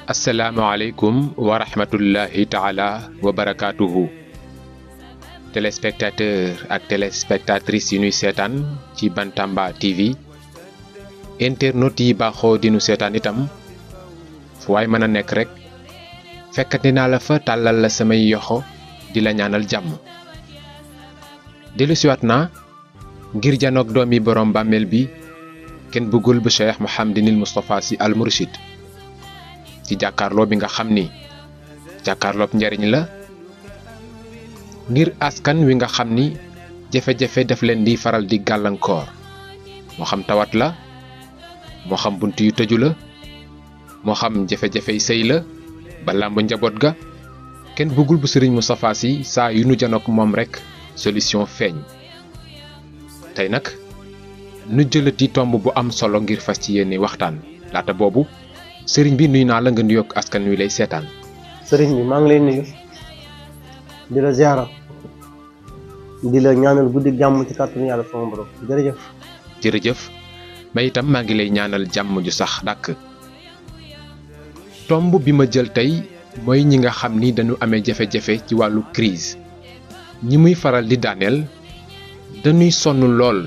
asalaamaaleykum wa rahmatullahi taala wa barakaatuhu téléspectateur ak téléspectatrices yi ñuy seetaan ci Bantamba TV internautes yi baaxoo di nu seetaan itam fu waay mën a nekk rek fekkati naa la fa tàllal la samay yoxo di la ñaanal jàmm dellusiwaat naa ngir janoog doomi borom bàmmeel bi kenn bëggul bu Cheikh Mouhamadinil Moustapha Sy Al Mourchid ci jàkkaarloo bi nga xam ni jàkkaarloob njariñ la ngir askan wi nga xam ni jafe-jafe daf leen di faral di gàllankoor moo xam tawat la moo xam bunt yu tëju la moo xam jafe-jafey sëy la ba làmb njaboot ga kenn bëggul bu sëriñ Moustapha Sy saa yu nu janook moom rekk solution feeñ tey nag nu jëlati tomb bu am solo ngir fas ci yéene waxtaan laata boobu sëriñ bi nuyu naa la nga nuyoog askan wi lay seetaan. sëriñ bi maa ngi lay nuyu di la ziara di la ñaanal guddi jàmm ci kàttanu yàlla sama borom jërëjëf. jërëjëf ma itam maa ngi lay ñaanal jàmm ju sax dàkk. tomb bi ma jël tey mooy ñi nga xam ni dañu amee jafe-jafe ci wàllu crise ñi muy faral di daaneel dañuy sonn lool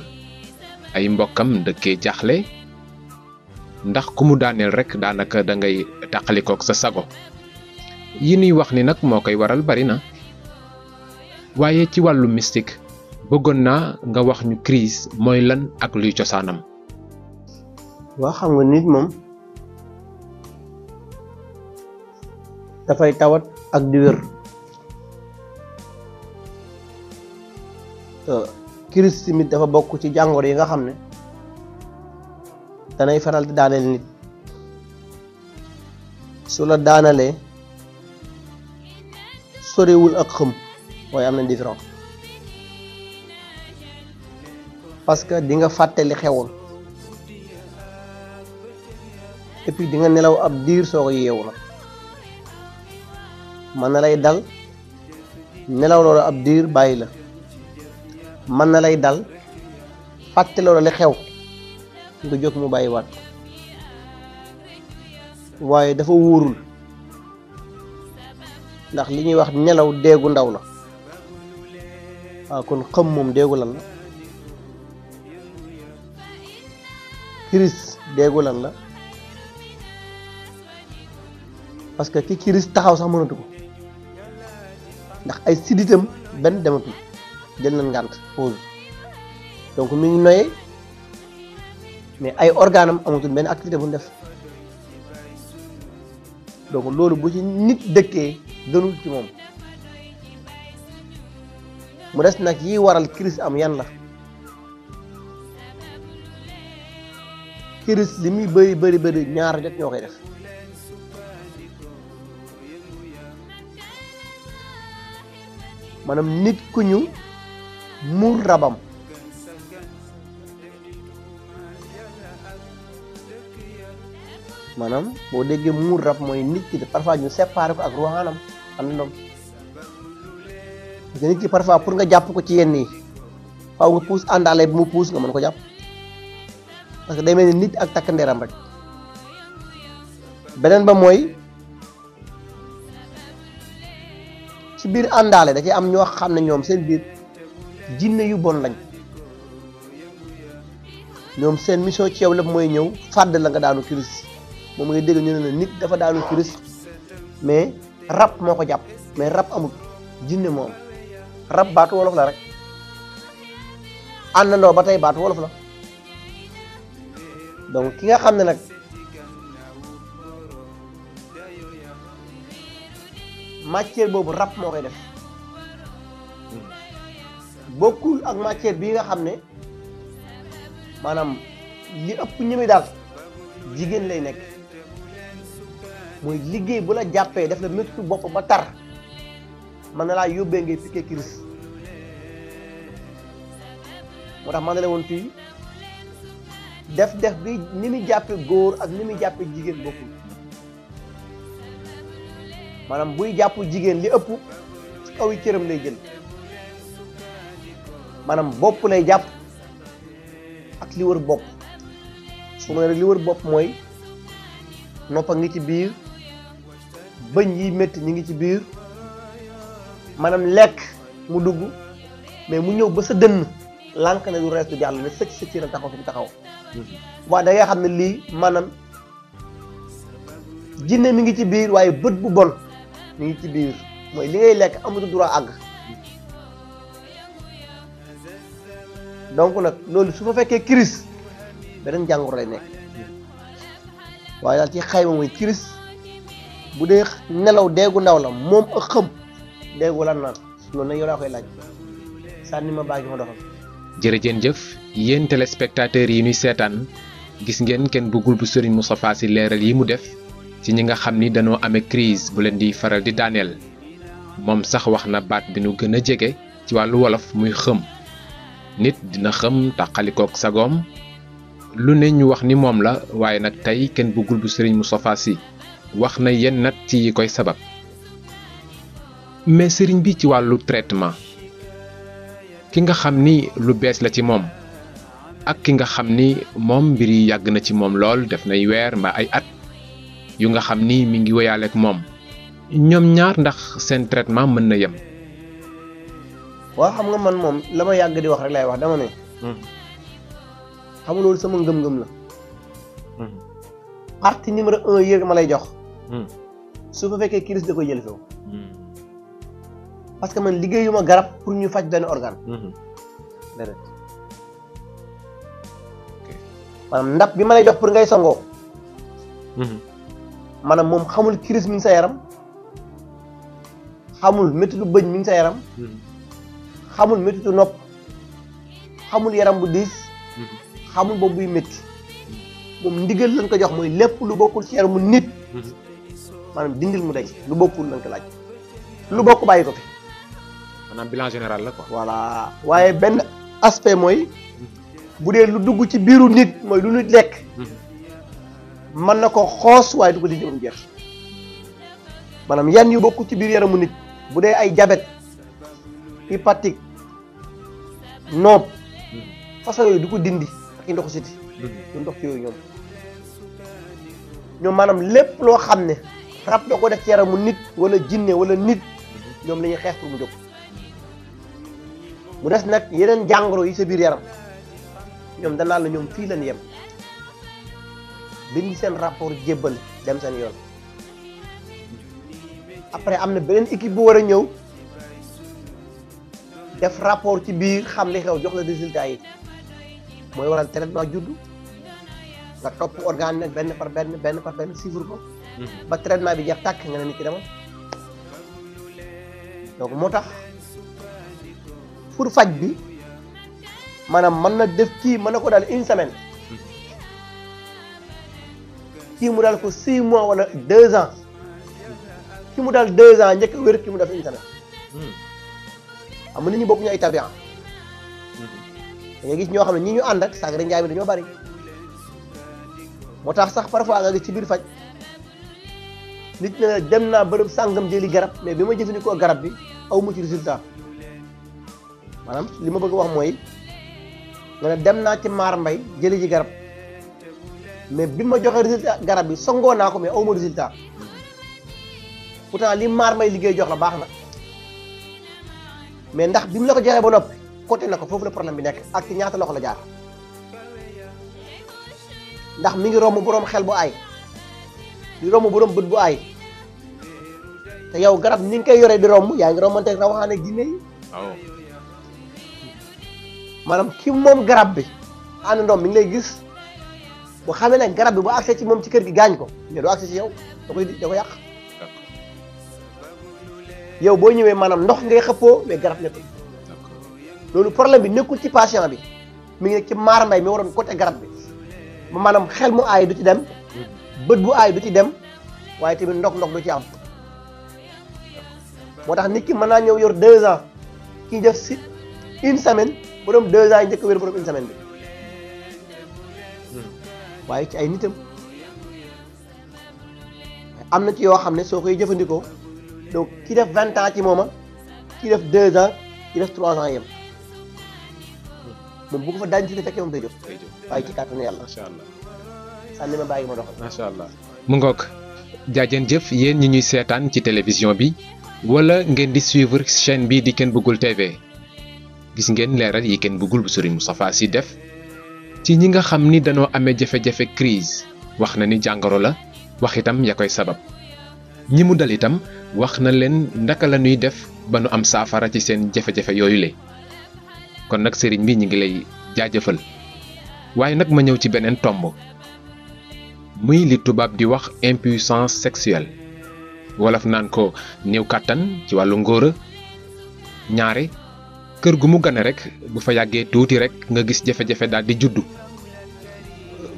ay mbokkam dëkkee jaaxle. ndax ku mu daaneel rekk daanaka da ngay tàqalikook sa sago yi nuy wax ni nag moo koy waral bari na waaye ci wàllu mystique bëggoon naa nga wax ñu crise mooy lan ak luy cosaanam. waa xam nga nit moom dafay tawat ak di wér crise tamit dafa bokk ci jàngoro yi nga xam ne danay faral di daaneel nit su la daanalee sorewul ak xëm waaye am na différence parce que di nga fàtte li xewoon et puis di nga nelaw ab diir soo ko yeewu la mën na lay dal nelaw loolu ab diir bàyyi la mën na lay dal fàtte loolu li xew nga jóg mu bàyyiwaat waaye dafa wóorul ndax li ñuy wax nelaw déegu ndaw la waaw kon xëm moom déegu lan la crise déegu lan la parce que ki crise taxaw sax mënatu ko ndax ay sidditam benn dematul jël na ngànt pause donc mi ngi noyee mais ay organam amatul benn activité bu def donc loolu bu ci nit dëkkee gënul ci moom mu des nag yi waral crise am yan la crise li muy bëri ñaar jot ñoo koy def maanaam nit ku ñu muur rabam maanaam boo déggee muur rab mooy nit ki de parfois ñu séparé ko ak ruuxaanam àndandoom parce que nit ki parfois pour nga jàpp ko ci yenn yi faaw nga puus àndaale bi mu puus nga mën ko jàpp parce que day mel ni nit ak takk ndeeram rek beneen ba mooy ci biir àndaale da ci am ñoo xam ne ñoom seen biir jinne yu bon lañ ñoom seen mission ci yow lépp mooy ñëw fàdd la nga daanu crise moom ngay dégg ñu ne la nit dafa daanu crise mais rab moo ko jàpp mais rab amul jinne moom rab baatu wolof la rek àndandoo ba tey baatu wolof la donc ki nga xam ne nag matière boobu rab moo koy def bokkul ak matière bii nga xam ne maanaam li ëpp ñëmi daal jigéen lay nekk mooy liggéey bu la jàppee def la métti bopp ba tar mën na laa yóbbee ngay piqué crise moo tax man la woon fii def bi ni muy jàppe góor ak ni muy jàppe jigéen bokkul maanaam buy jàpp jigéen li ëpp ci kaw yi cëram lay jël maanaam bopp lay jàpp ak li wër bopp su ma ne li wër bopp mooy noppa ngi ci biir bëñ yi métti ñu ngi ci biir maanaam lekk mu dugg mais mu ñëw ba sa dënn lànk ne du rees du jàll ne sëcc sëcc na taxaw fi mu taxaw waaye da ngay xam ne lii maanaam jinne mi ngi ci biir waaye bët bu bon mi ngi ci biir mooy li ngay lekk amatu droit àgg donc nag loolu su fa fekkee kiris beneen jàngoro lay nekk waaye daal ci xayma mooy kiris bu dee nelaw deegu ndaw la moom ak xëm deegu lan naan loolu nag yow daa koy laaj sànni ma baagi ma doxal. jërëjëf yéen téléspectateurs yi ñuy seetaan gis ngeen kenn bëggul bu Serigne Moustapha Sy leeral yi mu def ci ñi nga xam ni dañoo amee crise bu leen di faral di daaneel moom sax wax na baat bi nu gën a jege ci wàllu wolof muy xëm nit dina xëm tàqalikook sagoom lu ne ñu wax ni moom la waaye nag tey kenn bëggul bu Serigne Moustapha Sy wax na yenn nat ci yi koy sabab mais sëriñ bi ci wàllu traitement ki nga xam ni lu bees la ci moom ak ki nga xam ni moom mbir yi yàgg na ci moom lool def nay weer mbaa ay at yu nga xam ni mi ngi wéyaale ak moom ñoom ñaar ndax seen traitement mën na yem. waaw xam nga man moom la ma yàgg di wax rek lay wax dama ne. xam nga loolu sama ngëm-ngëm la. partie numéro 1 yéeg ma lay jox. su fa fekkee kiris da koy jël foofu. parce que man liggéeyuma garab pour ñu faj benn organe. déedéet. maanaam ndab bi ma lay jox pour ngay sangoo. maanaam moom xamul kiris mi ngi sa yaram. xamul méttitu bëñ mi ngi sa yaram. xamul méttitu nopp. xamul yaram bu diis. xamul boobu buy métti. moom ndigal lañ ko jox mooy lépp lu bokkul ci yaramu nit. maanaam dindil mu denc lu bokkul lañ ko laaj. lu bokk bàyyi ko fi. maanaam bilan général la quoi. voilà waaye benn aspect mooy bu dee lu dugg ci biiru nit mooy lu nit lekk. mën na ko xoos waaye du ko dindi ba mu jeex. maanaam yan yu bokkul ci biir yaramu nit bu dee ay diabète hépatique noob façon yooyu du ko dindi ak i ndoxu siti du ndox ci yooyu ñoom maanaam lépp loo xam ne rab da ko def ci yaramu nit wala jinne wala nit ñoom la ñuy xeex pour mu jóg mu des nag yeneen jàngoro yi sa biir yaram ñoom danaa la ñoom fii lañ yem bind seen rapport jébbal dem seen yoon après am na beneen équipe bu war a ñëw def rapport ci biir xam li xew jox la résultat yi mooy waral traitement juddu nga topp organe nag benn par benn suivre ko ba traitement bi jeex tàkk nga ne nit ki demal donc moo tax pour faj bi maanaam mën na def kii mën na ko daal une semaine kii mu daal ko 6 mois wala 2 ans kii mu daal 2 ans njëkk wér kii mu def une semaine am na nit ñi bokk ñu ay tabian da ngay gis ñoo xam ne ñi ñu ànd ak sagari njaay mi dañoo bari moo tax sax parfois nga gis ci biir faj nit na dem naa bërëb sàngam jëli garab mais bi ma jëfandikoo garab bi aw mu ci résultat maanaam li ma bëgg wax mooy nga ne dem naa ci maar mbay jëli ji garab mais bi ma joxee résultat garab bi songoo naa ko mais aw ma résultat pourtant li maar mbay liggéey jox la baax na mais ndax bi mu la ko joxee ba noppi côté na ko foofu la problème bi nekk ak ci ñaata loxo la jaar ndax mi ngi romb boroom xel bu aay di romb boroom bët bu aay te yow garab ni nga koy yoree di romb yaa ngi rombanteeg rawaxaane jinne yi waaw maanaam ki moom garab bi ànd ndoom mi ngi lay gis bu xamee ne garab bi bu accès ci moom ci kër gi gaañ ko mais du accès ci yow da ko yàq yow boo ñëwee maanaam ndox ngay xëppoo mais garab nekkul loolu problème bi nekkul ci patient bi mi ngi nekk ci maar mbay mi waroon côté garab bi ba maanaam xel mu aay du ci dem bët bu aay du ci dem waaye tamit ndox du ci am moo tax nit ki mën naa ñëw yor 2 ans kii def si une semaine borom 2 ans yi njëkk wér borom une semaine bi waaye ci ay nitam am na ci yoo xam ne soo koy jëfandikoo donc ki def 20 ans ci mooma ki def 2 ans ki def 3 ans yem moom bu ko fa daañu si fekkee moom day jóg waaye ci kàttanu yàlla macha allah sànni ma bàyyi ma doxal macha allah mu ngoog jaajën jëf yéen ñi ñuy seetaan ci télévision bi wala ngeen di suivre chaîne bi di Ken Bougoul TV gis ngeen leeral yi Ken Bougoul bu Serigne Moustapha Sy def ci ñi nga xam ni dañoo amee jafe-jafe crise wax na ni jàngoro la wax itam ya koy sabab ñi mu dal itam wax na leen ndaka la ñuy def ba nu am saafara ci seen jafe-jafe yooyu le kon nag sëriñ bi ñi ngi lay jaajëfal waaye nag ma ñëw ci beneen tomb muy li tubaab di wax impuissance sexuelle wolof naan ko néew kàttan ci wàllu ngóora ñaare kër gu mu gane rek bu fa yàggee tuuti rek nga gis jafe-jafe daal di juddu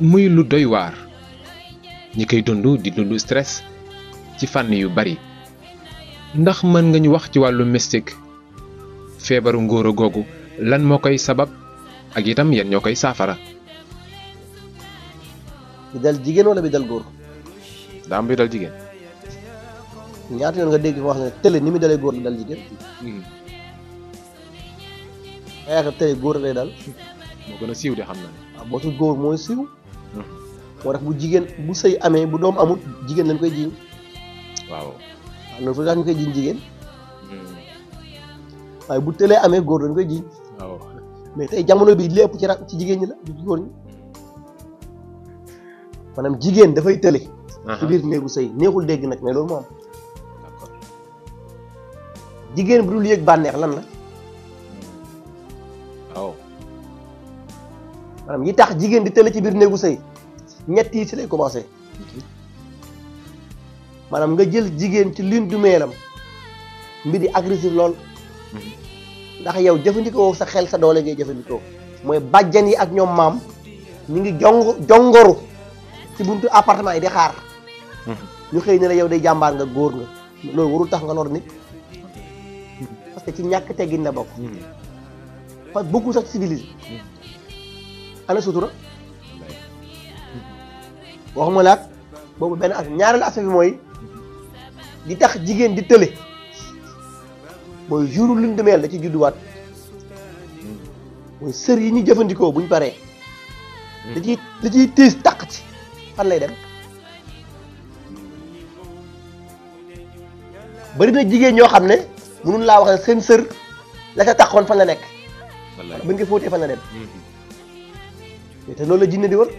muy lu doy waar ñi koy dund di dund stress ci fànn yu bari ndax mën nga ñu wax ci wàllu mystique feebaru ngóora googu lan moo koy sabab ak itam yan ñoo koy saafara. bi dal jigéen wala bi dal góor. daa am bi dal jigéen. ñaata yoon nga dégg ko wax ne télé ni mu dalee góor la dal jigéen. nga yaakaar télé góor lay dal. moo gën a siiw de xam na ne. waaw boo tul góor mooy siiw. moo tax bu jigéen bu sëy amee bu doom amut jigéen lañ koy jiiñ. waaw. waaw loolu fu tax ñu koy jiiñ jigéen. waaye bu télé amee góor lañ koy jiiñ. waaw mais tey jamono bi lépp ci jigéen ñi la du ci góor ñi. maanaam jigéen dafay tële. ci biir néegu sëy neexul dégg nag mais loolu moo am. d'accord jigéen bu dul yëg bànneex lan la. waaw. maanaam yi tax jigéen di tële ci biir néegu sëy ñett yi ci lay commencé. maanaam nga jël jigéen ci lune du meelam mbir di agressif lool. ndax yow jëfandikoo sa xel sa doole ngay jëfandikoo. mooy bàjjan yi ak ñoom maam ñu ngi jongoru ci buntu appartement yi di xaar. ñu xëy ne la yow day jàmbaar nga góor nga loolu warul tax nga lor nit. parce que ci ñàkk teggin la bokk. parce que bokkul sax civilisé. ana sutura. waxuma la ak boobu benn ak ñaareelu aspect bi mooy di tax jigéen di tële mooy jour lune de miel da ci judduwaat mooy sër yi ñu jëfandikoo buñ paree. da ciy tiis taq ci fan lay dem. bari na jigéen ñoo xam ne mënun laa wax ne seen sër la ca taqoon fan la nekk. wala buñ ko fóotee fan la dem. te loolu la jinne di wër.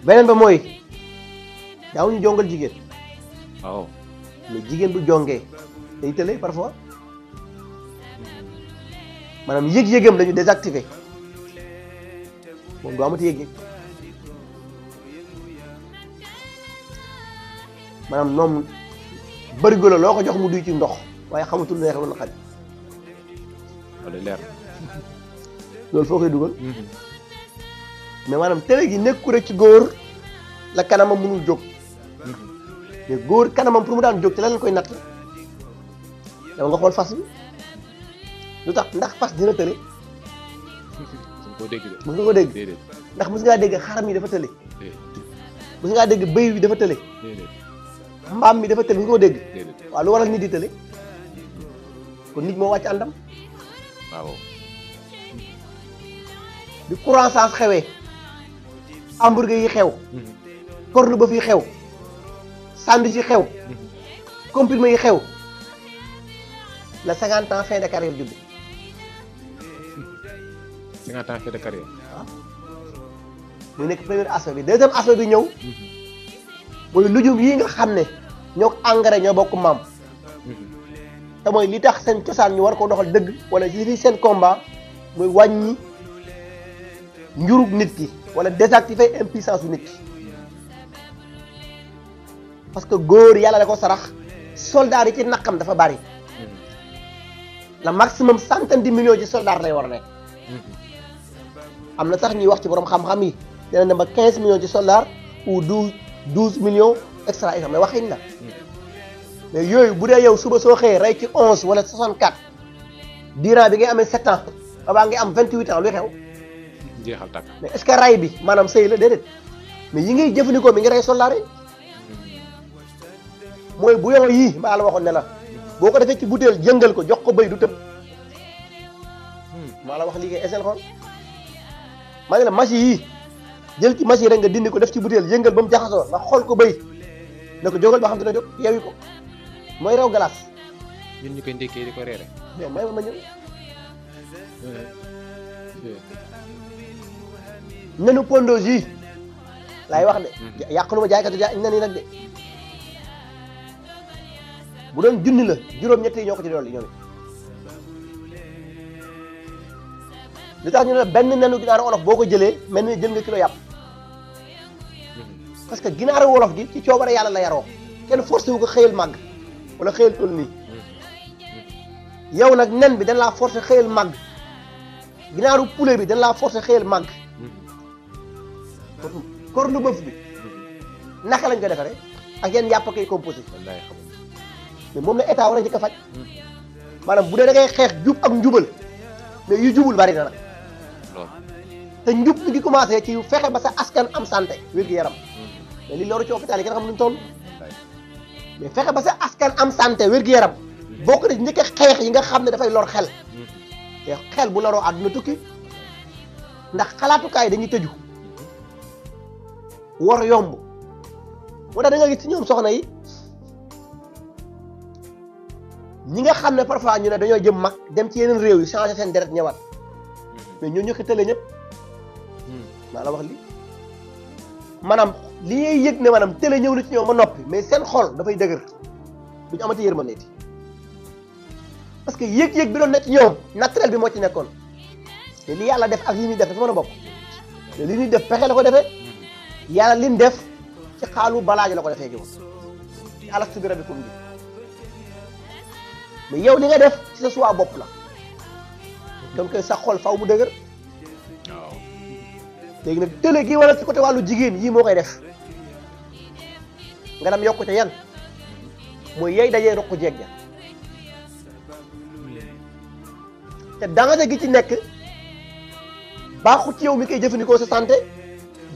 beneen ba mooy daaw ñu jongal jigéen. waaw mais jigéen bu jongee day tële parfois maanaam yëg-yëgam lañu désactivé moom du amati yëg-yëg maanaam noom bërigo la loo ko jox mu duy ci ndox waaye xamatul neex lu naqari. wala leer loolu foo koy dugal. mais maanaam tële gi nekku rek ci góor la kanamam mënul jóg. mais góor kanamam pour mu daan jóg te lan lañ koy natt dama nga xool fas bi lu tax ndax fas dina tële. mës nga ko dégg ndax mës ngaa dégg xaram yi dafa tële. mës ngaa dégg bëy bi dafa tële. mbaam mi dafa tële mës nga ko dégg. waaw lu waral nit di tële kon nit moo wàcc àndam. waaw bi croissance xewee hamburger yi xew. corne ba fi xew. sandwich yi xew. comprimé yi xew. la 50 ans fin de carrière judd. 50 ans fin de carrière. waaw muy nekk premier aspect bi deuxième aspect bi ñëw. mooy lujum yi nga xam ne ñoo engrais ñoo bokk maam. te mooy li tax seen cosaan ñu war ko doxal dëgg wala li seen combat mooy wàññi njurug nit ki wala désactiver impuissance u nit ki. parce que góor yàlla da ko sarax soldats yi ci naqam dafa bari. la maximum centaine de millions ci soldats lay war a nekk. am na sax ñuy wax ci borom xam-xam yi dina dem ba 15 millions ci soldats ou 12 millions extra mais waxin la. mais yooyu bu dee yow suba soo xëyee rey ci 11 wala 64 durant bi ngay amee 7 ans babaa ngay am 28 ans luy xew. jeexal tàkk mais est-ce que ray bi maanaam sëy la déedéet mais yi ngay jëfandikoo mi ngi rey soldats yi. mooy bu yow yii maa la waxoon ne la boo ko defee ci butéel jëngal ko jox ko bëy du tëb. maa la wax lii ngay esel xool maa ngi la machine yii jël ci machine rek nga dindi ko def ci butéel yëngal ba mu jaxasoo nga xool ko bëy ne ko jógal ba xam dina jóg yeewi ko mooy rew glace. ñun ñu koy ndékkee di ko reere. mais may ma ñëw. nenu pondos yi laay wax de. yàqaluma jaaykatu jaay nen yi nag de bu doon junni la juróom-ñett yi ñoo ko ci dolli ñoom li tax ñu ne benn nenu ginaaru olof boo ko jëlee mel ni jël nga kilo yàpp parce que ginaaru wolof gi ci coobare yàlla la yaroo kenn forcé wu ko xëyal màgg wala xëyal toll nii yow nag nen bi dañ laa forcé xëyal màgg ginaaru poulet bi dañ laa forcé xëyal màgg corne bœuf bi naka lañ ko defaree ak yenn yàpp koy composé mais moom la état war a njëkk a faj maanaam bu dee da ngay xeex jub ak njubal mais yu jubul bari na nag te njub mi ngi commencé ci fexe ba sa askan am santé wér-gu-yaram mais li loolu ci hôpital yi kenn xam nuñ toll mais fexe ba sa askan am santé wér-gu-yaram bokk na njëkk a xeex yi nga xam ne dafay lor xel te xel bu loroo àdduna tukki ndax xalaatukaay dañuy tëju war yomb moo tax da nga gis ci ñoom soxna yi ñi nga xam ne parfois ñu ne dañoo jëm mag dem ci yeneen réew yi changer seen deret ñëwaat mais ñoo ñu ko tële ñëpp maa la wax li maanaam li ngay yëg ne maanaam tële ñëw na ci ñoom ba noppi mais seen xol dafay dëgër duñu amati yërmande parce que yëg-yëg bi doon nekk ci ñoom naturel bi moo ci nekkoon te li yàlla def ak li ñuy def dafa mën a bokk te li ñuy def pexe la ko defee yàlla li mu def ci xaalu balaajo la ko defee jiw yàlla subi rabbikum bi mais yow li nga def ci sa choix bopp la donc sa xol faw mu dëgër waaw léegi nag tële gi wala ci côté wàllu jigéen yii moo koy def nga dem yokkute yan mooy yey dajee roq jeeg ja te danger gi ci nekk baaxul ci yow mi koy jëfandikoo sa santé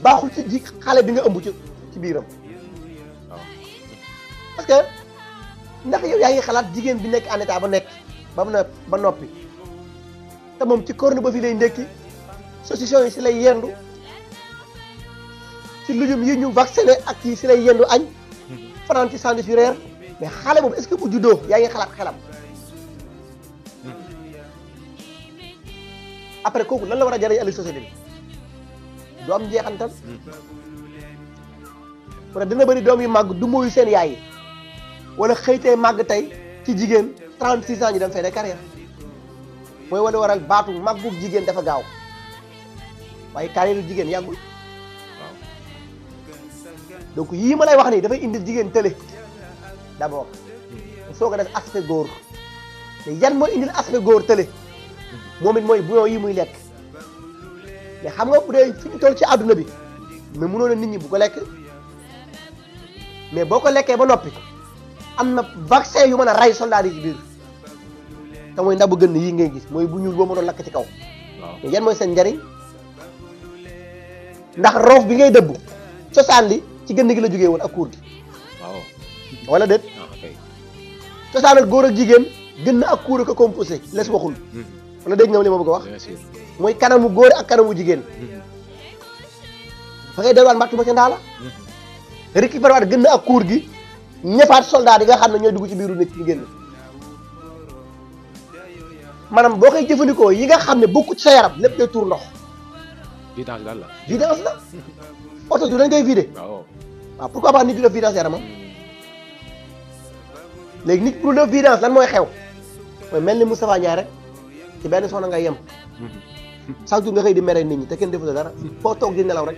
baaxul ci ji xale bi nga ëmb ci biiram parce que ndax yow yaa ngi xalaat jigéen bi nekk en état ba nekk ba noppi te moom ci corne ba fi lay ndekki saucisson yi si lay yendu ci lujum yi ñu vacciné ak yi si lay yendu añ fanaan ci sandwich yu reer mais xale boobu est-ce que bu juddoo yaa ngi xalaat xelam après kooku lan la war a jariñ ëllëg société bi du am njeexantal wala dina bëri doom yu màgg du mooyu seen yaay yi wala xëytee màgg tey ci jigéen 36 ans ñu dem fay de carrière mooy wala waral baatu màggu jigéen dafa gaaw waaye carrière yu jigéen yàggul donc yii ma lay wax nii dafay indi jigéen tële d'abord soo ko def aspect góor te yan mooy indil aspect góor tële moom it mooy bouillon yi muy lekk mais xam nga bu dee fi ñu toll ci àdduna bi mais mënoon na nit ñi bu ko lekk mais boo ko lekkee ba noppi am na vaccin yu mën a rey soldat yi ci biir te mooy ndabu gën yii ngay gis mooy bu ñuul boo mënoon lakk ci kaw mais yan mooy seen njariñ ndax roof bi ngay dëbb cosaan li ci gën gi la jógee woon ak kuur gi waaw wala déet cosaanal góor ak jigéen gën ak kuur ko composé les waxul wala dégg nga li ma bëgg a wax mooy kanamu góor ak kanamu jigéen fa ngay delluwaat mbattu ma ca ndaa la récupéré waat gën ak kuur gi ñëfaat soldat yi nga xam ne ñooy dugg ci biiru nit ñi génn maanaam boo koy jëfandikoo yi nga xam ne bokku ci sa yaram lépp day tuur ndox vidange daal la vidange la oto du dañ koy vidé waaw pourquoi pas nit du def vidange yaramam léegi nit pour def vidange lan mooy xew mooy mel ni Moustapha Ndiaye rek ci benn soxna ngay yem chaque jour nga xëy di mere nit ñi te kenn defu la dara foo toog di nelaw rek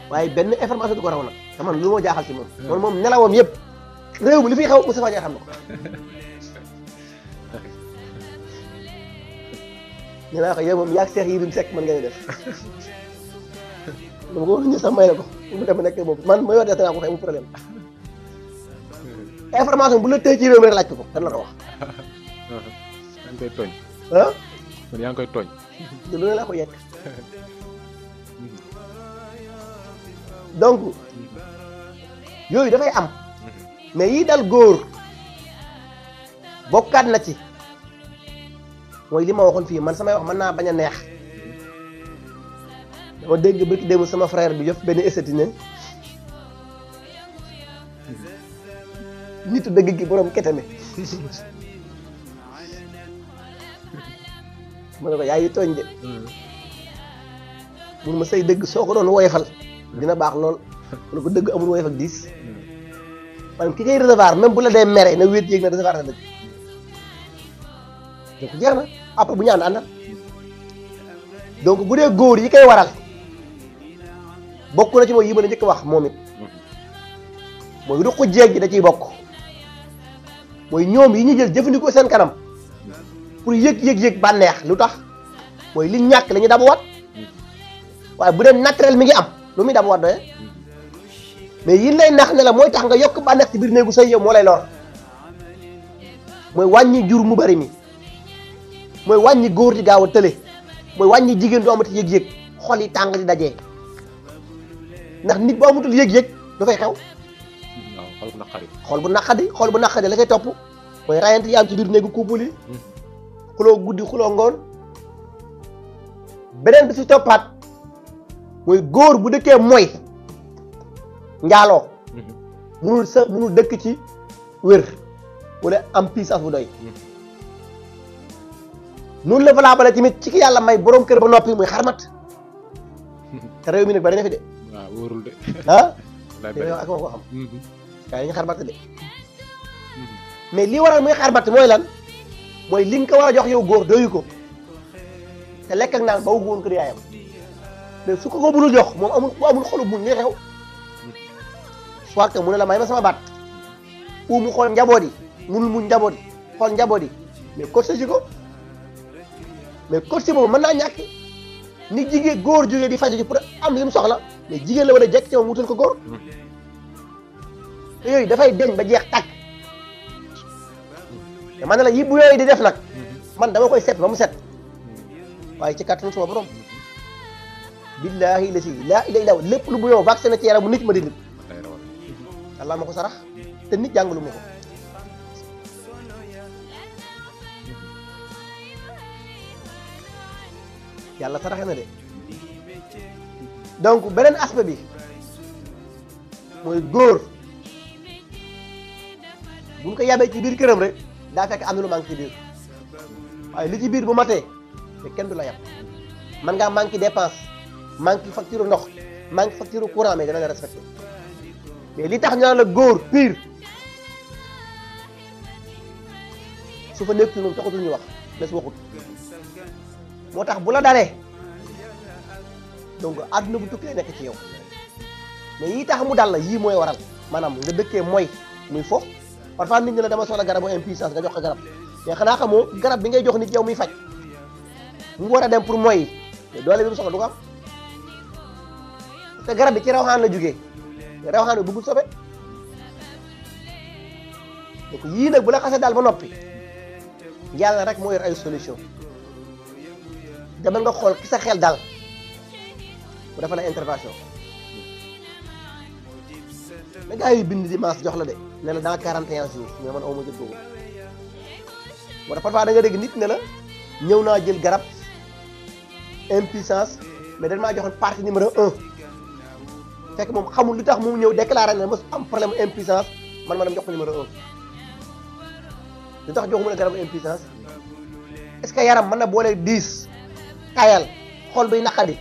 waaye benn information du ko raw nag te man lu moo jaaxal ci moom moom nelawam yëpp réew mi li fiy xew Moustapha Ndiaye xam na ko ñu laa wax yow moom yaag Seex Yérim Seck mën nga ne def dama ko ñu sax may la ko mu dem nekk boobu man ma yor de tanaa ko xëy mu problème information bu la tëj ci réew mi rek laaj ko dan la ko wax yaa ngi koy tooñ kon yaa ngi koy tooñ lu ne laa ko yekk donc yooyu dafay am mais yi dal góor bokkaat na ci mooy li ma waxoon fii man samay wax mën naa bañ a neex dama dégg bëgg démb sama frère bi def benn esthétique ne nitu dëgg gi borom ketame ma ne ko yaa ngi tooñ de mun ma say dëgg soo ko doon woyefal dina baax lool mu ne ko dëgg amul woyef ak diis maanaam ki koy recevoir même bu la dee mere na wéet yéeg na recevoir na dëgg donc jeex na après bu ñu àndal donc bu dee góor yi koy waral bokk na ci mooy yi ma la njëkk wax moom it mooy ruqu jeeg gi da ciy bokk mooy ñoom yi ñu jël jëfandikoo seen kanam pour yëg bànneex lu tax mooy li ñàkk la ñu dabuwaat waaye bu dee naturel mi ngi am lu muy dabuwaat doye mais yi lay nax ne la mooy tax nga yokk bànneex ci biir néegu sëy yow moo lay lor mooy wàññi jur mu bari mi mooy wàññi góor di gaaw a tële mooy wàññi jigéen du amati yëg-yëg xol yi tàng di dajee ndax nit bu amatul yëg-yëg dafay xew xol bu naqadi la koy topp mooy rayante yi am ci biir néegu couple yi xuloo guddi xuloo ngoon beneen bi si toppaat mooy góor bu dëkkee mooy njaaloo munul dëkk ci wér wala am puissance bu doy noonu la valable tamit ci ki yàlla may borom kër ba noppi muy xarmat te réew mi nag bari na fi de waaw wóorul de ah yow ak ma ko xam gaa yi ñu xarmat de mais li waral muy xarmat mooy lan mooy li nga ko war a jox yow góor doyu ko te lekk ak naan ba wu woon kër yaayam mais su ko mënul jox moom amul xolu muñ ngay xew soit que mu ne la may ma sama baat ou mu xool njaboot yi munul muñ njaboot yi xool njaboot yi mais course ci ko mais course boobu mën naa ñàkk ni jigéen góor jógee di faju ci pour am li mu soxla mais jigéen la war a jekk ci moom wutal ko góor te yooyu dafay deñ ba jeex tàkk te man ne la yi bu yooyu di def nag man dama koy set ba mu set waaye ci kàttanu sama borom billaahi la si laa ilaaha illa lépp lu bu yow vacciné ci yaram bu nit ma dindi Allah ma ko sarax te nit jàngalu ma ko yàlla saraxe na de donc beneen aspect bi mooy góor bu ñu ko yabee ci biir këram rek daa fekk am na lu manqué ci biir waaye li ci biir bu matee te kenn du la yab man ngaa manqué dépense manqué facture ndox manqué facture courant mais dana la respecté mais li tax ñu naan la góor pire su fa nekk moom taxatul ñu wax les waxut moo tax bu la dalee donc àdduna bu tukkee nekk ci yow mais yii tax mu dal la yii mooy waral maanaam nga dëkkee mooy muy fo parfois nit ñi la dama soxla garabu impuissance nga jox ko garab mais xanaa xamoo garab bi ngay jox nit yow muy faj mu war a dem pour mooy doole bi mu soxla du ko am parce que garab bi ci rawxaan la jógee rawxaan bi bëggul sobe donc yii nag bu la xasee daal ba noppi yàlla rek moo yor ay solution demal nga xool ki sa xel daal bu dafa la intervention mais gars yi bind dimanche jox la de ne la dans 41 jours mais man aw ma jot boobu moo tax parfois da nga dégg nit ne la ñëw naa jël garab impuissance mais dañ maa joxoon partie numéro 1 fekk moom xamul lu tax mu ñëw déclaré ne ma am problème impuissance man ma dem jox ko numéro 1 lu tax joxuma la garabu impuissance est-ce que yaram mën na boole 10 tayal xol buy naqadi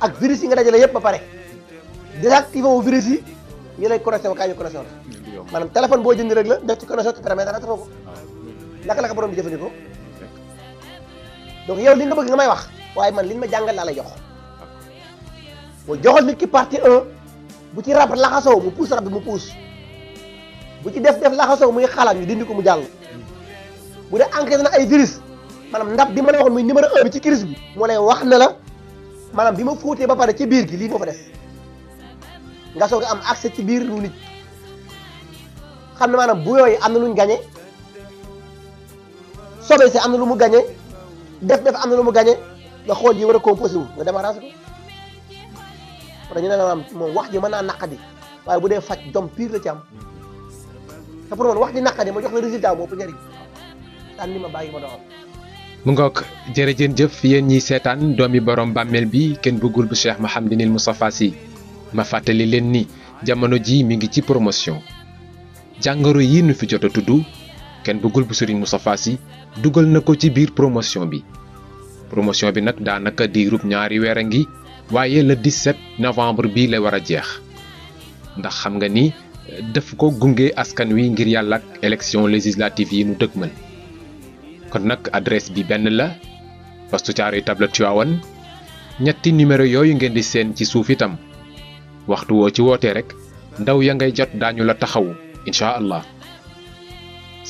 ak virus yi nga dajale yëpp ba pare désactivé wu virus yi ñu lay connexion kaa ñu connexion la maanaam téléphone boo jënd rek la def ci connexion te permettre dara tafoo ko naka la ko borom di jëfandikoo donc yow li nga bëgg nga may wax waaye man liñ ma jàngal laa lay jox boo joxal nit ki partie 1 bu ci rab laxasoo mu puus rab bi mu puus bu ci def laxasoo muy xalaat ñu dindi ko mu jàll bu dee enquête na ay virus maanaam ndab bi ma lay waxoon muy numéro 1 bi ci crise bi moo lay wax ne la maanaam bi ma fóotee ba pare ci biir gi lii moo fa des nga soog a am accès ci biir lu nit xam ne maanaam bu yooyu am na luñ gagné sobe si am na lu mu gagné def am na lu mu gagné nga xool yi war a composé wu nga démarragé ko parce que ñu ne maanaam moom wax ji mën naa naqadi waaye bu dee faj jom pire la ci am te pour man wax ji naqadi ma jox la résultat moo ëpp njëriñ daan ni ma bàyyi ma doxal mu ngoog jërëjëf yéen ñiy seetaan doomi borom bàmmeel bi kenn bëggul bu Cheikh Mouhamadinil Moustapha Sy ma fàttali leen ni jamono ji mi ngi ci promotion jàngoro yi nu fi jot a tudd kenn bëggul bu Serigne Moustapha Sy dugal na ko ci biir promotion bi nag daanaka diirub ñaari weer a ngi waaye le 17 novembre bi la war a jeex ndax xam nga ni daf ko gunge askan wi ngir yàlla ak élection législative yi nu dëgmal kon nag adresse bi benn la poste Thiaroye Table Tivaouane ñetti numéro yooyu ngeen di seen ci suuf itam waxtu woo ci wootee rek ndaw ya ngay jot daañu la taxawu incha allah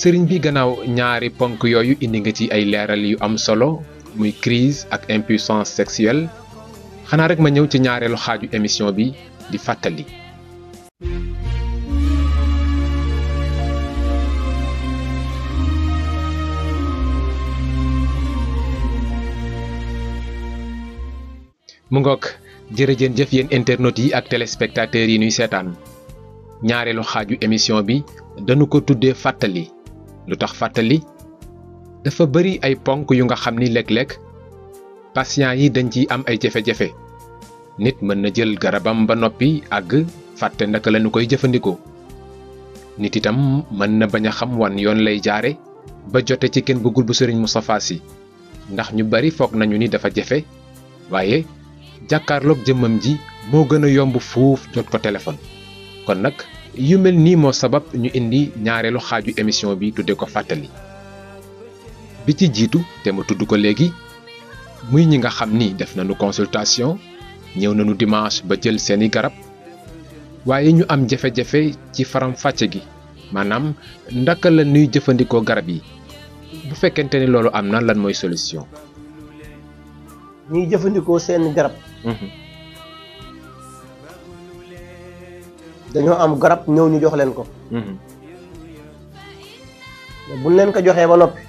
sëriñ bi gannaaw ñaari ponk yooyu indi nga ci ay leeral yu am solo muy crise ak impuissance sexuelle xanaa rek ma ñëw ci ñaareelu xaaju émission bi di fàttali. mu ngoog jërëjëf yéen internautes yi ak téléspectateurs yi nuy seetaan ñaareelu xaaju émission bi dañu ko tuddee fàttali lu tax fàttali dafa bari ay ponk yu nga xam ni léeg-léeg patient yi dañ ciy am ay jafe-jafe nit mën na jël garabam ba noppi àgg fàtte naka lañu koy jëfandikoo nit itam mën na bañ a xam wan yoon lay jaare ba jote ci kenn bëggul bu Serigne Moustapha Sy ndax ñu bari foog nañu ni dafa jafe waaye jàkkaarloog jëmmam ji moo gën a yomb fuuf jot ko téléphone kon nag yu mel nii moo sabab ñu indi ñaareelu xaaju émission bi tudde ko fàttali bi ci jiitu te ma tudd ko léegi muy ñi nga xam ni def nañu consultation ñëw nañu dimanche ba jël seeni garab waaye ñu am jafe-jafe ci faram-fàcce gi maanaam ndaka la ñuy jëfandikoo garab yi bu fekkente ni loolu am na lan mooy solution. ñuy jëfandikoo seen garab. dañoo am garab ñëw ñu jox leen ko. buñ leen ko joxee ba noppi.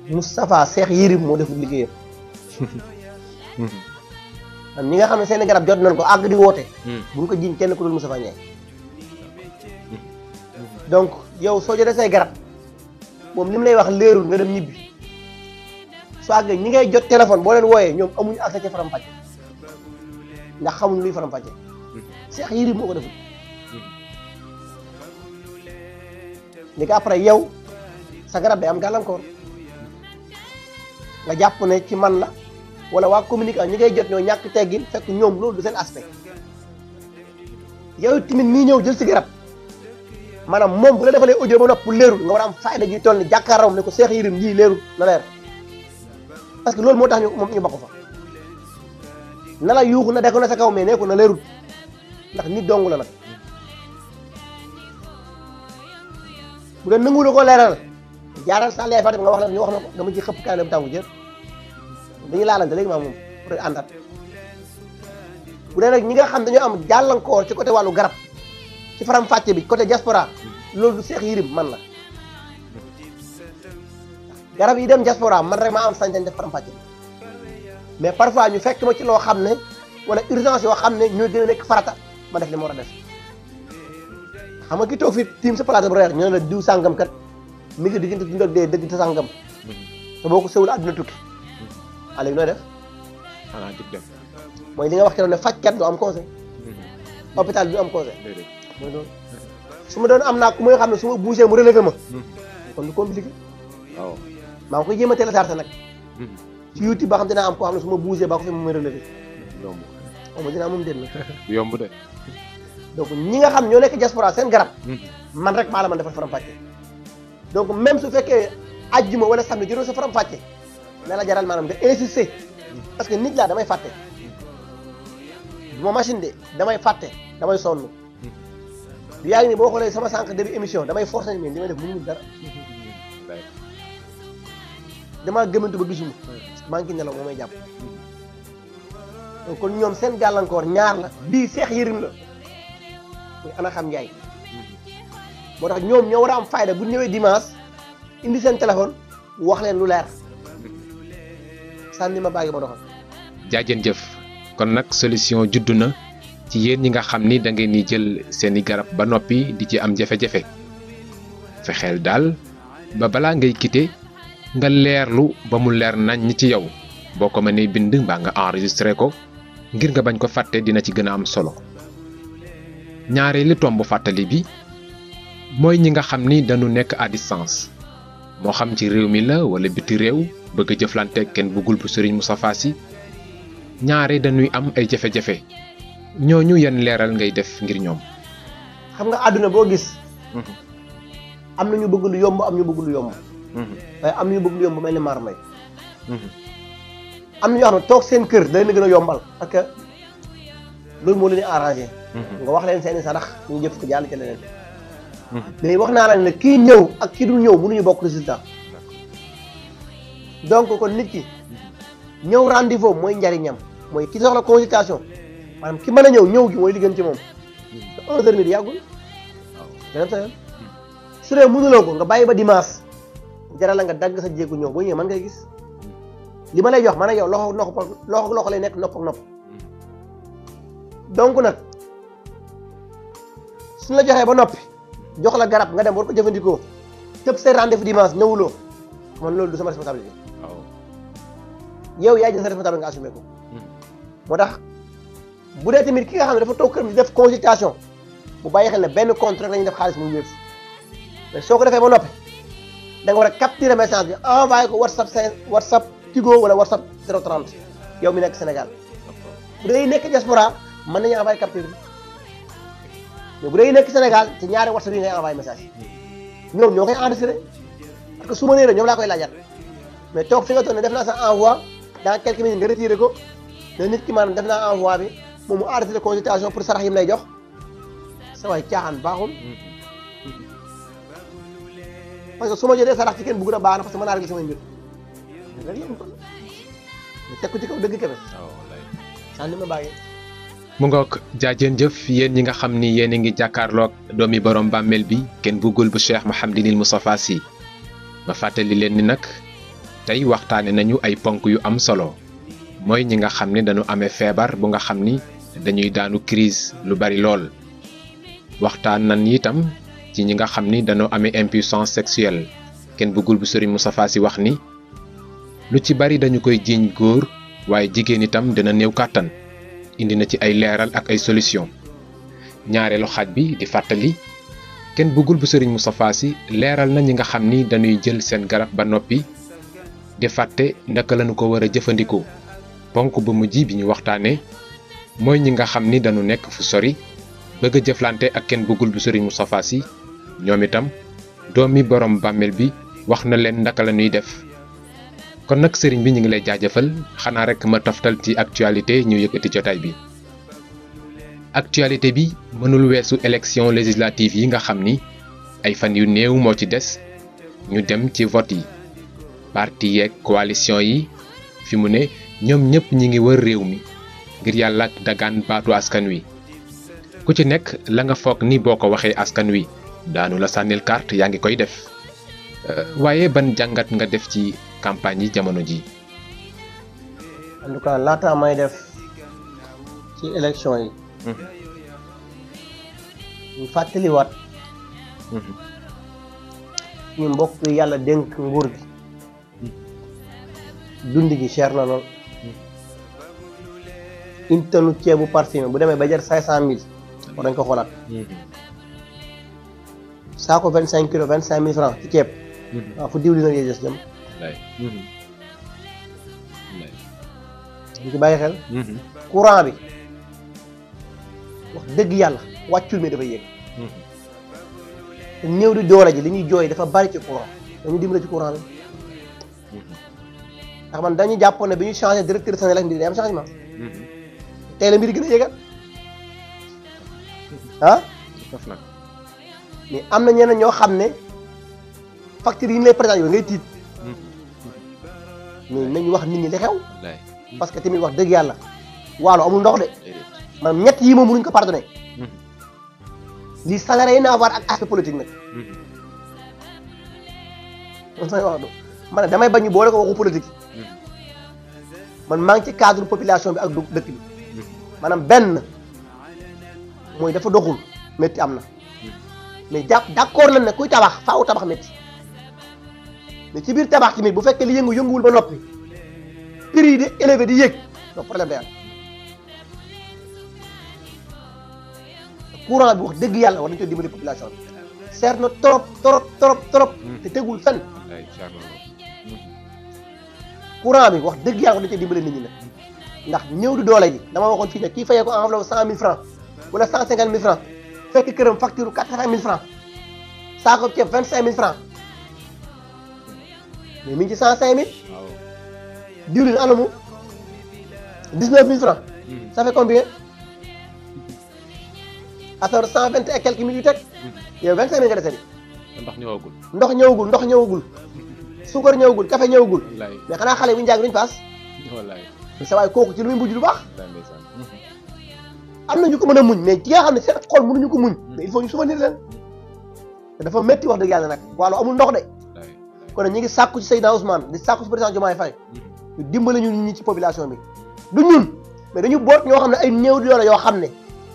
Moustapha Cheikh Yérim moo deful liggéeyam. am ñi nga xam ne seen garab jot nañ ko àgg di woote. buñ ko jiñ kenn ku dul Moustapha Ndiaye. donc yow soo jotee say garab. moom li mu lay wax leerul nga dem ñibbi soo àggee ñi ngay jot téléphone boo leen wooyee ñoom amuñu accès ci faram-fàcce ndax xamuñ luy faram-fàcce Cheikh Yérim moo ko deful li ko après yow sa garab day am gàllankoor nga jàpp ne ci man la wala waa communication ñi ngay jot ñoo ñàkk teggin fekk ñoom loolu du seen aspect yow tamit mii ñëw jël si garab maanaam moom bu la defalee audio ba nopp leerul nga war a am fayda ji toll ni jàkkaaram ne ko Cheikh Yérim lii leerul na leer parce que loolu moo tax ñu bokk fa na la yuuxu na deko na sa kaw mais nee ko na leerul ndax nit dong la nag bu dee nangu la ko leeral jaaral sa lay fa nga wax la ñu wax na ko dama ci xëpp kaane bu tàngu jër dañuy laalante léegi maa moom pour àndaat bu dee nag ñi nga xam dañoo am jàllankoor ci côté wàllu garab ci faram fàcce bi côté diaspora loolu du Cheikh Yérim man la garab yi dem diaspora man rek maa am sañ-sañ def faram fàcce bi mais parfois ñu fekk ma ci loo xam ne wala urgence yoo xam ne ñooy gën a nekk farata ma def li ma war a def xam nga ki toog fi tiim sa plateau bu reer ñu ne la diw sàngam kat mi ngi diggante dund ak dee dëgg te sàngam te boo ko sewul àdduna tukki a léegi nooy def xanaa jug dem mooy li nga wax keroog ne fajkat du am conseil hôpital du am conseil mooy loolu su ma doon am naa ku may xam ne su ma bougé mu relevé ma kon du compliqué waaw maa ngi koy jéem a téléchargé nag ci YouTube ba xam dinaa am koo xam ne su ma bougé ba ko fi mu may relevé yomb xaw ma dinaa moom déet na yomb de donc ñi nga xam ñoo nekk diaspora seen garab man rek maa la man defal faram-fàcce donc même su fekkee ajjuma wala samedi jëloo sa faram-fàcce na la jaral maanaam nga insister parce que nit laa damay fàtte du ma machine de damay fàtte damay sonn yaa ngi ni boo xoolee sama sànq début émission damay forcer ni li may def mënuñu dara damaa gëmantu ba gisuma parce que maa ngi nelaw moo may jàpp donc kon ñoom seen gàllankoor ñaar la bii Cheikh Yérim la muy ana xam Njaay moo tax ñoom ñoo war a am fayda bu ñëwee dimanche indi seen téléphone wax leen lu leer sànni ma bàyyi ma doxal jaajën jëf kon nag solution juddu na ci yéen ñi nga xam ni da ngeen di jël seeni garab ba noppi di ci am jafe-jafe fexeel daal ba balaa ngay quitter nga leerlu ba mu leer nañ ci yow boo ko mënee bind mbaa nga enregistré ko ngir nga bañ ko fàtte dina ci gën a am solo. ñaareelu tomb fàttali bi mooy ñi nga xam ni dañu nekk à distance moo xam ci réew mi la wala biti réew bëgg a jëflante kenn bëggul bu Serigne Moustapha Sy ñaare dañuy am ay jafe-jafe ñooñu yan leeral ngay def ngir ñoom. xam nga àdduna boo gis. am na ñu bëgg lu yomb am ñu bëgg lu yomb. waaye am na ñu bëgg lu yomb mel ni maar may. am na ñoo xam ne toog seen kër da leen gën a yombal parce que loolu moo leen di arrangé. nga wax leen seeni sarax ñu jëf ko jàll ca leneen. mais wax naa la ne kii ñëw ak kii dul ñëw mënuñu bokk résultat. donc kon nit ki ñëw rendez-vous mooy njariñam mooy ki soxla consultation maanaam ki mën a ñëw gi mooy li gën ci moom. te 11h midi yàggul. waaw sa yoon su dee mënuloo ko nga bàyyi ba dimanche jaral la nga dagg sa jéegu ñëw boo ñëwee mën ngay gis li ma lay jox man ak yow loxo lay nekk nopp ak nopp. donc nag suñ la joxee ba noppi jox la garab nga dem war ko jëfandikoo tëb say rendez-vous dimanche ñëwuloo man loolu du sama responsabilité. waaw yow yaa jël sa responsabilité nga assumé ko. moo tax bu dee tamit ki nga xam ne dafa toog këram di def consultation bu bàyyi xel ne benn compte rek la ñuy def xaalis muy wéef mais soo ko defee ba noppi da nga war a capturer message bi envoyé ko WhatsApp Tigo wala WhatsApp 030 yow mi nekk Sénégal bu dee nekk diaspora mën nañu envoyé capture bi mais bu dee nekk Sénégal ci ñaari WhatsApp yi ngay envoyé message ñoom ñoo koy enregistré parce que su ma nee la ñoom laa koy laajat mais toog fi nga toog ne def naa sa envoi dans quelques minutes nga retiré ko ne nit ki maanaam def naa envoi bi moom mu enregistré consultation pour sarax yi mu lay jox sa waay caaxaan baaxul parce que su ma jëlee sarax ci kenn bëgg na baax na parce que mën naa réglé samay mbir teg ko ci kaw dëgg kebe sànni ma bàyyi. mu ngoog jaajeen jëf yéen ñi nga xam ni yéen a ngi jàkkaarloog doomi borom bàmmeel bi kenn bëggul bu Cheikh Mouhamadinil Moustapha Sy ma fàttali leen ni nag tey waxtaane nañu ay ponk yu am solo mooy ñi nga xam ne dañu amee feebar bu nga xam ni dañuy daanu crise lu bari lool waxtaan nañ itam ci ñi nga xam ni dañoo amee impuissance sexuelle kenn bëggul bu Serigne Moustapha Sy wax ni lu ci bari dañu koy jiiñ góor waaye jigéen itam dina néew kàttan indi na ci ay leeral ak ay solution ñaareelu xaaj bi di fàttali kenn bëggul bu Serigne Moustapha Sy leeral na ñi nga xam ni dañuy jël seen garab ba noppi di fàtte naka lañu ko war a jëfandikoo ponk bu mujj bi ñu waxtaanee mooy ñi nga xam ni dañu nekk fu sori bëgg a jëflante ak kenn bëggul bu Serigne Moustapha Sy ñoom itam doomi borom bàmmeel bi wax na leen naka la ñuy def kon nag sëriñ bi ñu ngi lay jaajëfal xanaa rek ma toftal ci actualité ñu yëkkati jotaay bi. actualité bi mënul weesu élection législative yi nga xam ni ay fan yu néew moo ci des ñu dem ci vote yi parti yeeg coalition yi fi mu ne ñoom ñëpp ñi ngi wër réew mi ngir yàlla dagaan baatu askan wi ku ci nekk la nga foog ni boo ko waxee askan wi daanu la sànnil carte yaa ngi koy def waaye ban jàngat nga def ci campagne yi jamono ji. en tout cas laata may def ci élection yi. ñu fàttaliwaat. ñu mbokk yi yàlla dénk nguur gi. dund gi cher na lool. une tonne ceebu parfumé bu demee ba jar 500000 war nañ ko xoolaat. saako 25 kilos 25000 francs ci ceeb. waaw fu diwlin ak yéeges jëm. ñu ci bàyyi xel. courant bi wax dëgg yàlla wàccul mi dafa yéeg. te néew di doole ji li ñuy jooy dafa bari ci courant dañu dimbale ci courant bi. ndax man dañuy jàppoon ne bi ñu changé directeur Senelec mbir day am changement. tey la mbir gën a yéegal ah. mais am na ñeneen ñoo xam ne facture yi ñu lay présenté yooyu ngay tiit. mais nañu wax nit ñi li xew. parce que tamit wax dëgg yàlla waalo amul ndox de maanaam ñett yi moom mënuñ ko pardonné. lii ça n'a rien à voir ak aspect politique nag. man damay bañ ñu boole ko waxu politique. man maa ngi ci cadre population bi ak dëkk bi. maanaam benn mooy dafa doxul métti am na. mais d'accord nañ ne kuy tabax faaw tabax métti mais ci biir tabax tamit bu fekkee li yënguwul ba noppi prix yi di élevé di yéeg donc problème day am courant bi wax dëgg yàlla war nañu ko dimbali population bi seer na trop te tegul fenn courant bi wax dëgg yàlla war nañu ko dimbali nit ñi nag ndax ñëw di doole ji dama waxoon fii ne kii fayee ko enveloppe 100 000 francs wala 150 000 francs fekk këram facture 80 000 francs saako ceeb 25 000 francs mais mi ngi ci 105 000 diwlin anamu 19 000 francs ça fait combien alors 120 et quelques mille yu teg yow 25 000 nga dese di ndox ñëwagul suukar ñëwagul café ñëwagul mais xanaa xale bu ñu jàng duñ paas sa waay kooku ci lu muy mujj lu baax am na ñu ko mën a muñ mais ci nga xam ne seen xol mënuñu ko muñ mais il faut ñu souvenir leen te dafa métti wax dëgg yàlla nag wàllu amul ndox de kon ñu ngi sàkku ci Seydina Ousmane di sàkku ci président Diomaye Faye ñu dimbale ñu ñi ci population bi du ñun mais dañu boot ñoo xam ne ay néew di doole yoo xam ne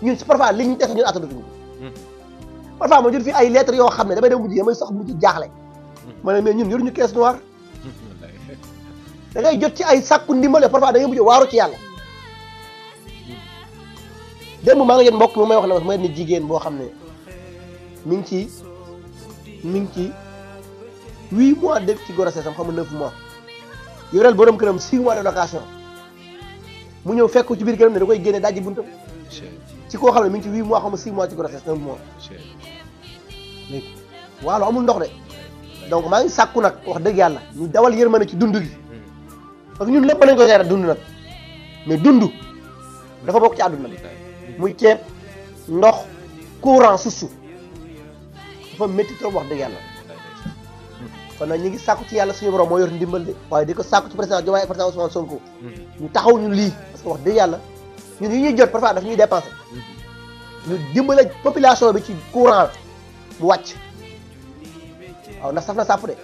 ñun si parfois li ñu def ñun attanu parfois ma jot fi ay lettres yoo xam ne damay dem mujj damay sax mujj jaaxle ma ne mais ñun yoruñu caisse noire da ngay jot ci ay sàkku ndimbale parfois da ngay mujj waaru ci yàlla démb maa nga jot mbokk mi may wax ne ma ni jigéen boo xam ne mi ngi ci 8 mois def ci grossesse am xam nga 9 mois yoreel borom këram 6 mois de location mu ñëw fekk ci biir këram ne da koy génne dajji buntam ci koo xam ne mi ngi ci 8 mois xam nga 6 mois ci grossesse 9 mois léegi waalo amul ndox de donc maa ngi sàkku nag wax dëgg yàlla ñu dawal yërmande ci dund gi parce que ñun lépp nañ ko gérer dund nag mais dund dafa bokk ci àdduna bi muy ceeb ndox courant suuf dafa métti trop wax dëgg yàlla kon nag ñu ngi sàkku ci yàlla suñu borom moo yor ndimbal de waaye di ko sàkku ci président Diomaye ak président Ousmane Sonko ñu taxaw ñu lii parce que wax dëgg yàlla ñun yi ñuy jot parfois daf ñuy dépenser ñu dimbale population bi ci courant mu wàcc waaw ndax saf na sàpp de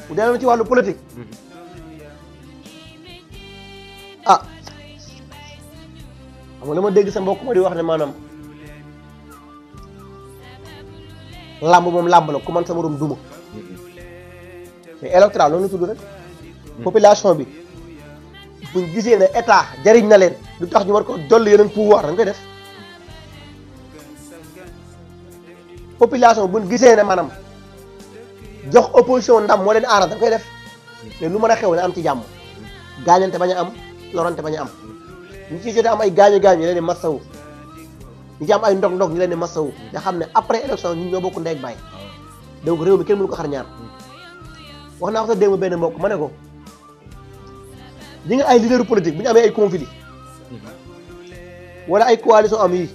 bu dee ci wàllu politique ah xam nga la ma dégg sa mbokk ma di wax ne maanaam làmb moom làmb la ku man sa morom duma mais électoral loolu la tudd rek population bi buñ gisee ne état jariñ na leen lu tax ñu war ko dolli yeneen pouvoir dañ koy def population buñ gisee ne maanaam jox opposition ndam moo leen aaral dañ koy def mais lu mën a xew ne am ci jàmm gaañante bañ a am lorante bañ a am ñu ci jotee am ay gaañu ñu leen di massawu ñu ci am ay ndog ñu leen di massawu nga xam ne après élection ñun ñoo bokk ndey ak baay donc réew mi kenn mënu ko xar ñaar wax naa ko sax démb benn mbokk ma ne ko ñi nga ay leader politique bu ñu amee ay conflit wala ay coalition am yi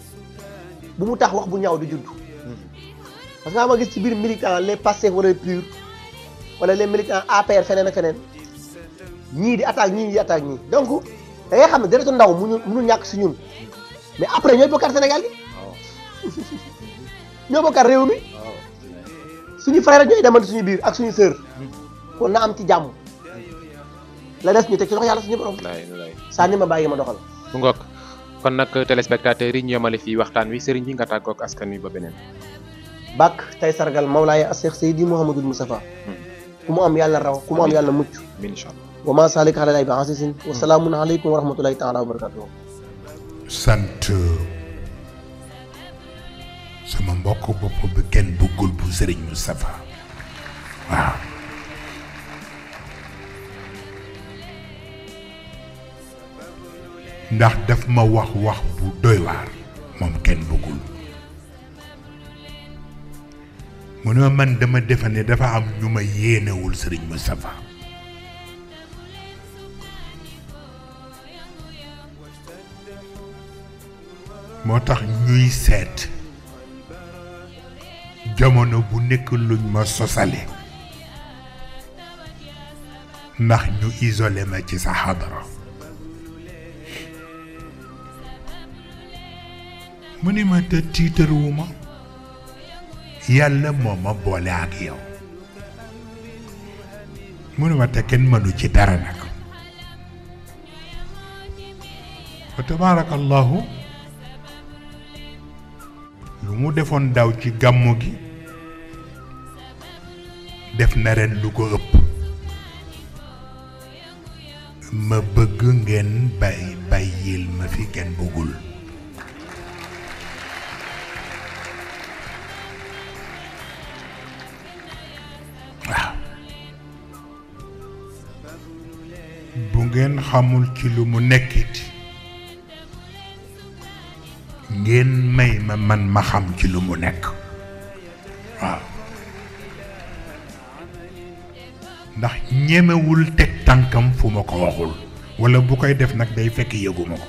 bu mu tax wax bu ñaaw di judd parce que ma gis ci biir militant les Pastef wala les PUR wala les militants APR feneen ak feneen ñii di attaque ñii di attaque ñii donc da ngay xam ne deretu ndaw mënu ñàkk si ñun mais après ñooy bokkaat Sénégal gi ñoo bokkaat réew mi suñu frère ñooy demante suñu biir ak suñu sœur kon na am ci jàmm la des ñu teg ci loxo yàlla suñu borom saa ni ma bàyyi ma doxal bu ngoog kon nag téléspectateurs yi ñu yemale fii waxtaan wi sëriñ bi nga tàggoog askan wi ba beneen bàkk tey sargal Mawlaaya Cheikh Seydi Mouhamadul Moustapha ku mu am yàlla raw ku mu am yàlla mucc inshallah wa ma salika ala bi asisin wa salaamun aleykum wa rahmatullahi taala wa barakatuh sant sama mbokk bopp bi kenn bëggul bu sëriñ Moustapha waaw ndax daf ma wax bu doy waar moom kenn bëggul mu ne man dama defe ne dafa am ñu ma yéenewul sëriñ Moustapha moo tax ñuy seet jamono bu nekk luñ ma sosale ndax ñu isolé ma ci sa xadara mu ni ma te tiitaruwuma yàlla moo ma boole ak yow mu ni ma te kenn mënu ci dara nag wa tabaarakallahu lu mu defoon daw ci gàmmu gi def na ren lu ko ëpp. ma bëgg ngeen bàyyil ma fi kenn bëggul. waaw bu ngeen xamul ci lu mu nekkit ngeen may ma man ma xam ci lu mu nekk. waaw ndax ñemewul teg tànkam fu ma ko waxul walla bu koy def nag day fekk yëguma ko.